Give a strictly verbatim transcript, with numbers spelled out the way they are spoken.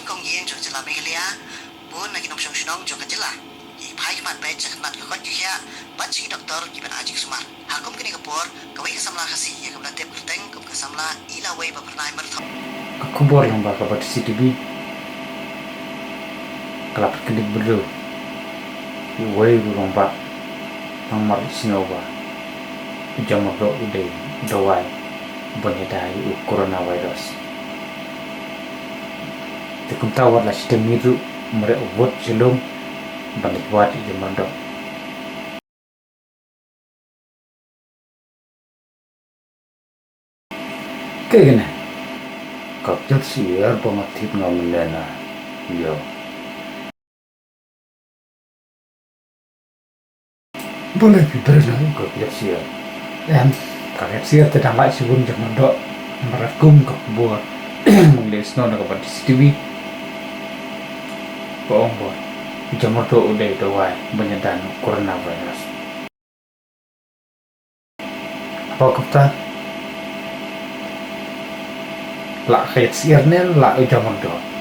Kong ïing jong ka jylla Meghalaya, bun na ki nongshong shnong jong ka jylla ki phai khmat beit sha ka tnat ka koit ka khiah bad sha ki doktor kiban ai jingsumar. Ha kum kane ka por, kawei ka samla Khasi ïa kaba la tip kyrteng kum ka samla Ilawei Baphyrnai Myrthong. Ka khubor lyngba ka Batesi TV ka la pynkyndiat briew ïa uwei u rangbah nongmar shnong ba u jam myrdoh u dei u dawai ban ïada ïa u coronavirus. Te kumta wat la shitom ngi ruh mareh u vote sha lum ban leit wad ïa u jam myrdoh. Kane ka jait syiar ba nga tip nga mynne na ïa. Balei phi bret na ka jait syiar? Em, ka jait syiar te dang lait shibun jam myrdoh. Namar kum ka khubor ngi leit snoh na ka Batesi TV ba ong ba u jam myrdoh u dei u dawai ban ïada ïa u coronavirus. Haba kumta la ka jait syiar ne la u jam myrdoh?